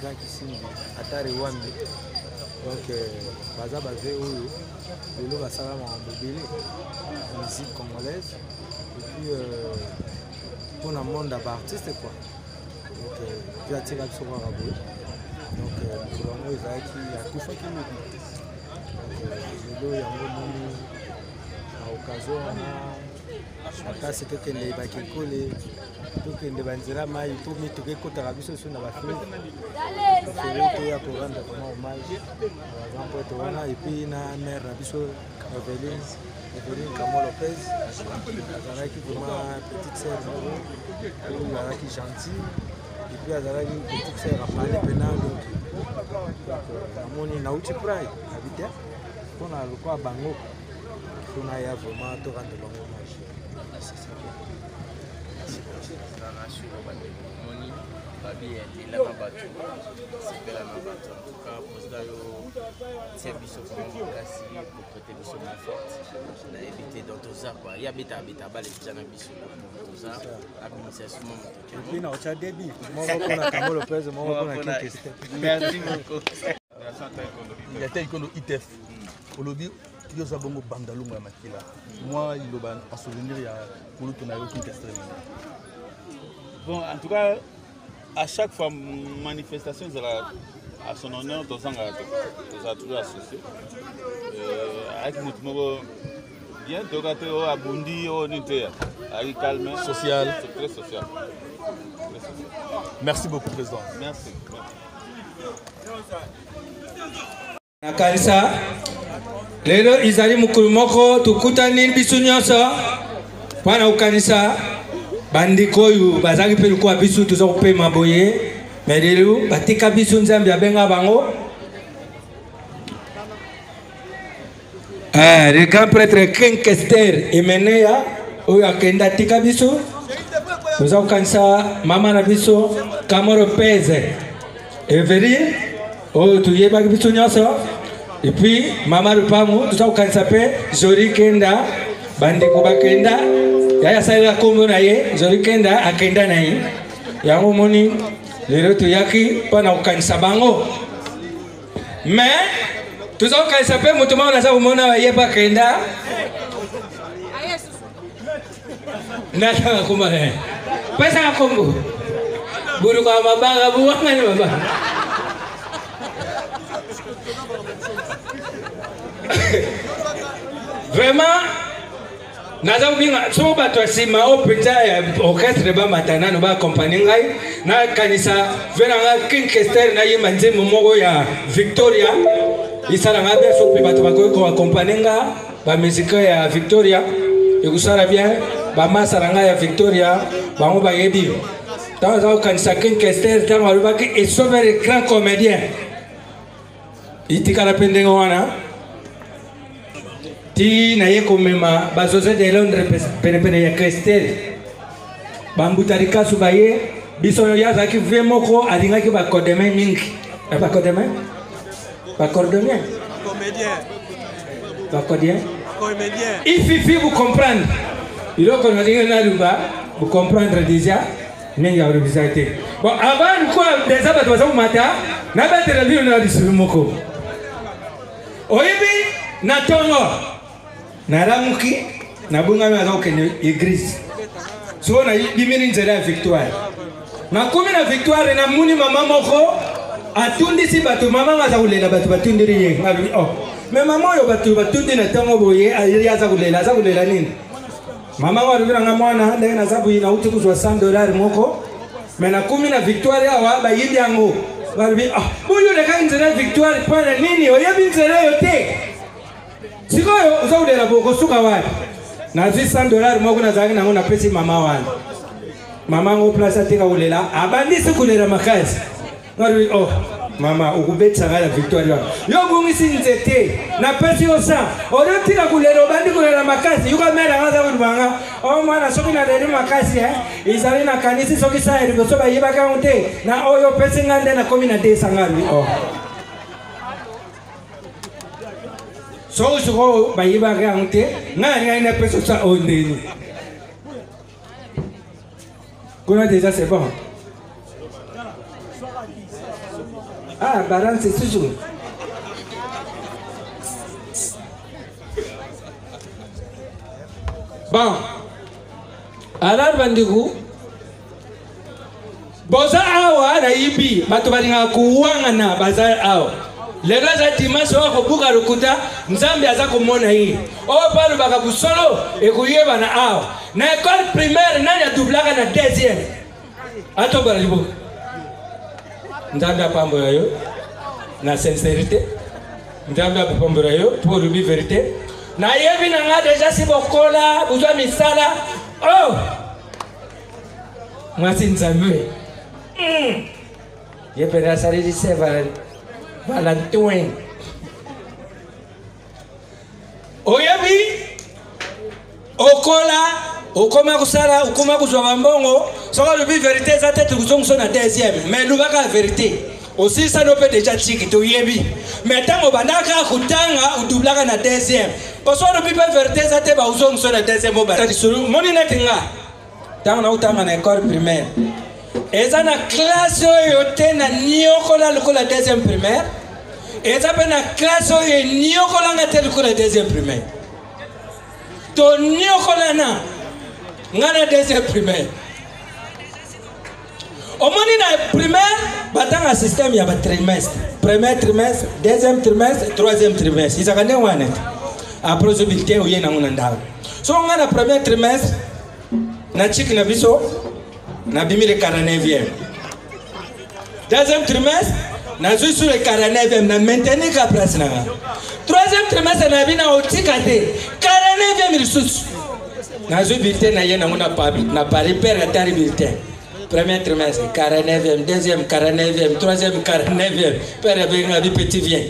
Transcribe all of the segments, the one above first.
Grand Kisimbi Atare Wambi donc euh, baza ba vieux oyo lelo basala makambo ebele musique congolaise et puis euh, mpona monde ya baartiste quoi donc euh, vieux atika biso kaka boye donc mokolo yango ezalaki akufaki lobi donc lelo yango omoni na occasion wana makasi tokende bakekole tokende banzela mai mpo mituka ekotaka biso so na bafleuve toya korendre vraiment hommage na grand prêtre wana epuis na mare na biso eveline eveline camo lopez azalaki vraiment petite sœur moko oyo azalaki gentille epuis azalaki petite sœur apale mpena donc namoni nauti prai abi te mpona lokola bango mpona ya vraiment to rendre bango hommage omoni babi lela na bato sepela na bato en tout cas président yo tia biso vraiment makasi koprete biso main forte nayebi te donc toza kua ye abeta abeta bale deja na biso toza abimisa suma motoki na otya debi moko mpona kambo lopez moko mpona kinkeste merci beaucoup ya ikondo itf olobi yo oza bongo bandalunga ya makila mwa liloba en souvenir ya kulutu na yo kinkestre. Bon, en tout cas, à chaque fois manifestation ezala à son honneur, tozangaka te, tozala toujours associé ayaki motu moko bien, toyoka te oyo abundi oyo nini te, ayaki calme, social, c'est très social, très social. Merci beaucoup président. Merci. Nakanisa lelo ezali mokolo moko tokutani biso nyonso mpo na kokanisa bandeko oyo bazalaki mpe lokola biso toza kopema boye me lelo batika biso nzambe abenga bango. Eh, le grand prêtre Kinkester Emeneya oyo akenda atika biso toza kokanisa mama na biso Kamoro Peze Eveline oyo toyebaki biso nyonso epuis mama Lupangu toza kokanisa mpe Zori Kenda bandeko bakenda yaya asalela nkombo na ye Zori Kenda akenda na ye yango omoni lelo toyaki mpo na kokanisa bango mais toza kokanisa mpe moto moko naza komona ye mpe akenda natanga kombo na ye pesaka kombo bolukaka mabanga bowangani mabanga vraiment naza kobinga soko bato ya nsima oyo mpenza ya orchestre bamata nano baakompagne ngai nakanisa ve na ngai king kester nayemba nzembo moko ya victoria esala ngai bien soki mpe bato bakoki koakompagne nga bamusicien ya victoria ekosala bien bamasa na ngai ya victoria bango bayebi ntango aza kokanisa king kester ntango alobaki esauve le grand comédien itikala mpe ndenge wana ti naye komema ba Jose de Londres penepene ya Christelle bambuta likasu baye biso ye azalaki vie moko alingaki bakodeme mingi bakodeme bacordonien bacodien il suffit vous comprendre biloko nalingi naluba vous comprendre déjà ndenge ya kolobisa te bon avant kwa deja bato baza komata nabatela bino na lisolo moko oyebi na ntongo nalamuki nabungami naza kokende eglise soko nabimeli nzela ya victoire nakomi na victoire namoni mama moko atundisi bato mama nga aza kolela bato batundeli ye ngalobi oh me mama oyo bato batundi na ntongo boye ye aza kolela aza kolela nini mama ngo alobi na nga mwana ndenge naza boye nauti kozwa 100 dollar moko me nakomi na victoire awa bayibi yango balobi ah, boyo olekaki nzela ya victoire mpo na nini oyebi nzela oyo te sikoyo oza kolela bokosuka wapi nazwi 100 dollar moko nazalaki nango napesi mama wana mama yango place atika kolela abandisi kolela makasi Ngalobi oh mama okobetisa ngai na victoire wana yo obungisi nzete napesi yo sa ozotika kolela obandi kolela makasi yoka mere yanga aza koloba nga o oh, mwana soki naleli makasi eh, ezali nakanisi soki sa ya liboso bayebaki yango te na oyo opesi ngai nde nakomi na desa ngai alobi o oh. soki sikoyo bayebaki yango te ngai nalingaki napesa sa oyo ndeni kuna deja c'est bon. Ah, balance toujours. Bon. Alors bandeko, boza awa nayibi bato balingaka kowangana baza awa lelo aza dimanche oyo akobuka lokuta nzambe aza komona ye oyo mpe alobaka bosolo ekoyebana awa na ekole primaire nani adublaka na deuxième atombola liboko nzambe apambola yo na sincérité nzambe apambola yo mpo olobi verité nayebi na nga deja si bokola bozwa misala oh mwasi nzambe ye mpenza asaleli se valentin oyebi okola okoma kosala okoma kozwa bambongo soki olobi verité eza te tokozongiso na deuxième mais lobaka verité osilisa no mpe deja tiki toyebi mais ntango obandaka kotanga odublaka na deuxième mpo soki olobi mpe verité eza te bakozongiso na deuxième obanda lisolo moni neti nga ntango nautanga na école primaire eza na classe oyo te na niokola lokola deuxième primaire eza mpe na classe oyo eniokolanga te lokola deuxième primaire toniokolana nga na deuxième primaire omoni na primaire batanga système ya batrimestre premier trimestre deuxième trimestre troisième trimestre ezalaka ndenge wana te après ozwi bulletin oye nango na ndako so nga na premier trimestre na chiki na biso nabimi le 49e deuxième trimestre nazwi sur le 49e na maintenir ka place na nga troisième trimestre nabi na otika te 49e lisusu nazwi bulletin na ye nango na paris père atali bulletin premier trimestre 49e deuxième 49e troisième 49e père abengi nga bi petit viens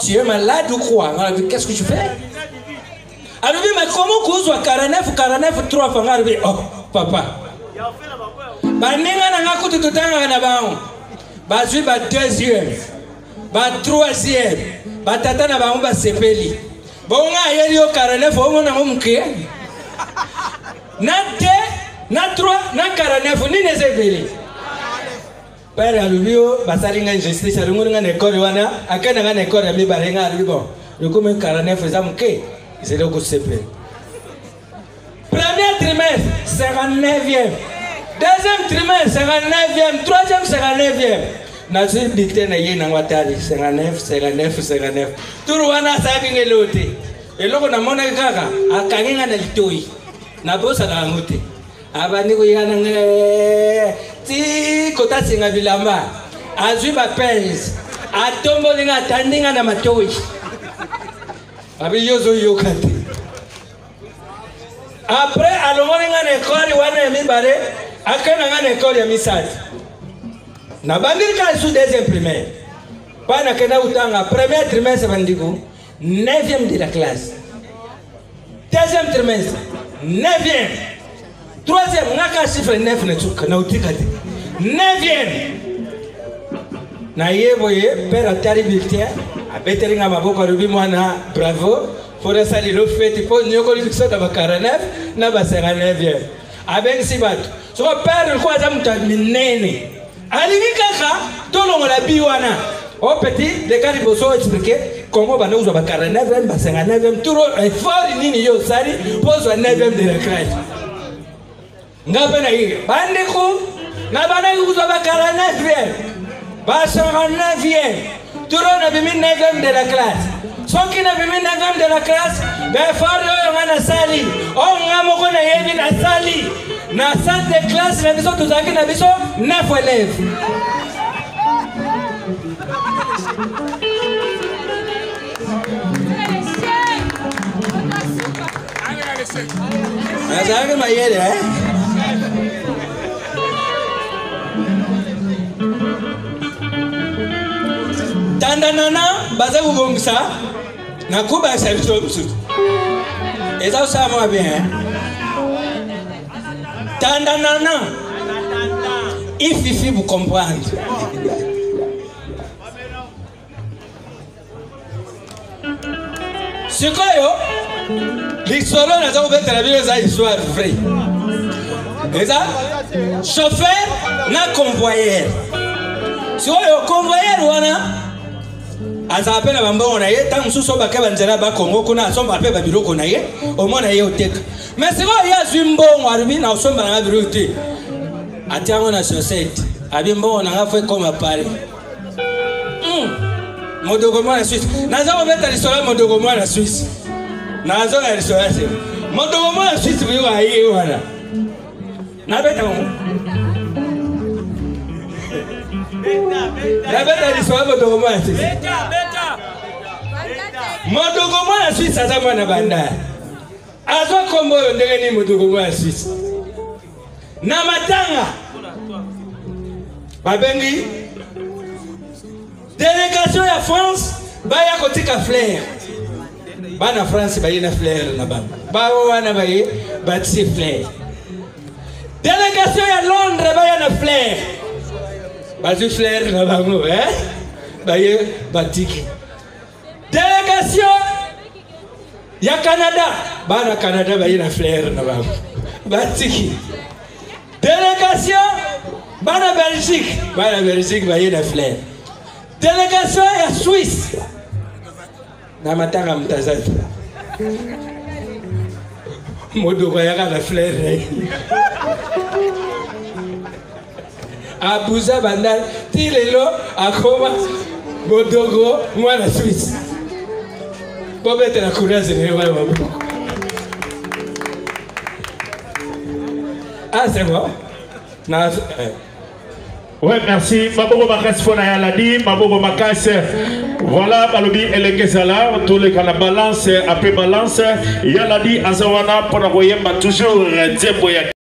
tu es malade ou quoi nga alobi qu'est-ce que tu fais alobi mais comment kozwa 49 49 3 fois nga alobi oh papa baninga na nga kutu totangaka na bango bazwi ba deuxième ba troisième batata na bango basepeli bongo nga ayeli yo 49 omona yango moke na 2 na 3 na 49 nini eza ebele pere alobi yo basali nga injustice alongoli nga na ekole wana akenda nga na ekole ya mibale nga alobi bon lokomi 49 eza moke ezali okosepela premier trimestre 59e deuxième trimestre 59e troisième 59e nazwi bulletin na ye nango atali 59 59 59 turu wana asalaki nga eloko te eloko namonaki kaka akangi nga na litoi nabosana yango te abandi koya na ngai ti kota singa bilamba azwi bapense atomboli nga atandi nga na matoi abi yo ozoyoka te après alongoli nga na ekole wana ya mibale akenda nga na ekole ya misato nabandeli kaka lisusu deuxième primaire mpa nakenda kotanga premier trimestre bandeko 9e de la classe deuxième trimestre 9e troisième nga kaka chiffre 9 na suka na otika te 9e na ye boye père atali bulletin abeteli nga maboko alobi mwana bravo mpo nasali lo feti mpo nyokoli biso na ba 49 na ba 59e abengisi bato soko père lokola aza moto ya minene alingi kaka tolongola bi wana o petit leka liboso explike kongo banda kozwa ba 49e ba 59e turo effort nini yo osali mpo ozwa 9e de la classe nga mpe naye bandeko nabandaki kozwa ba 49e ba 59e turo nabimi 9e de la classe soki nabimi 9e de la classe baeffort oyo nga nasali oyo nga moko nayebi nasali na salle de classe na biso tozalaki na biso 9 élèves nazalaki mayele eh? Tandanana baza kobongisa nakobakisa biso mosusu eza kosala mwa bien eh? Tandanana ififi vous comprendre sikoyo lisolo naza kobetela bino eza histoire vrai eza chauffeur na convoyeur. Sikoyo convoyeur wana azala mpe na bambongo na ye, ntango mosusu oyo bake banzela bakongo kuna asomba mpe babiloko na ye, omona ye oteka. Mais sikoyo ye azwi mbongo, alobi na osomba nanga biloko te, atia yango na chaussette, abi mbongo nanga fo ekoma Paris. Modogo mwana Suisse, naza kobeta lisolo ya modogo mwana Suisse, nazonga lisolo ya sima. Modogo mwana Suisse boyoka aye wana nabeta yango, nabeta lisolo ya modogo mwana Suisse. Modogo mwana Suisse aza mwana Bandaya, azwa nkombo oyo ndenge nini? Modogo mwana Suisse, na matanga babengi délégation ya France baya kotika fleur. Bana France baye na fleur na bango, bao wana baye batie fleur. Délégation ya Londres baya na fleur, bazwi fleur na bango, eh? Baye batiki. Délégation ya Canada, bana Canada baye na fleur na bango, batiki. Délégation bana Belgique, bana Belgique baye na fleur. Délégation ya Suisse, na matanga moto aza te, modoko ayaka na fleur na ye, abuza banda ti lelo akoma modogo mwana Suisse. Bobetela courage na ye wana maboko. Ah, c'est bon na eh. Ouais, merci. Maboko makasi pona ya Ladi, maboko makasi. Voilà, balobi elenge zala, toleka na balance, après balance, ya Ladi azawana pona koyemba toujours nzembo ya.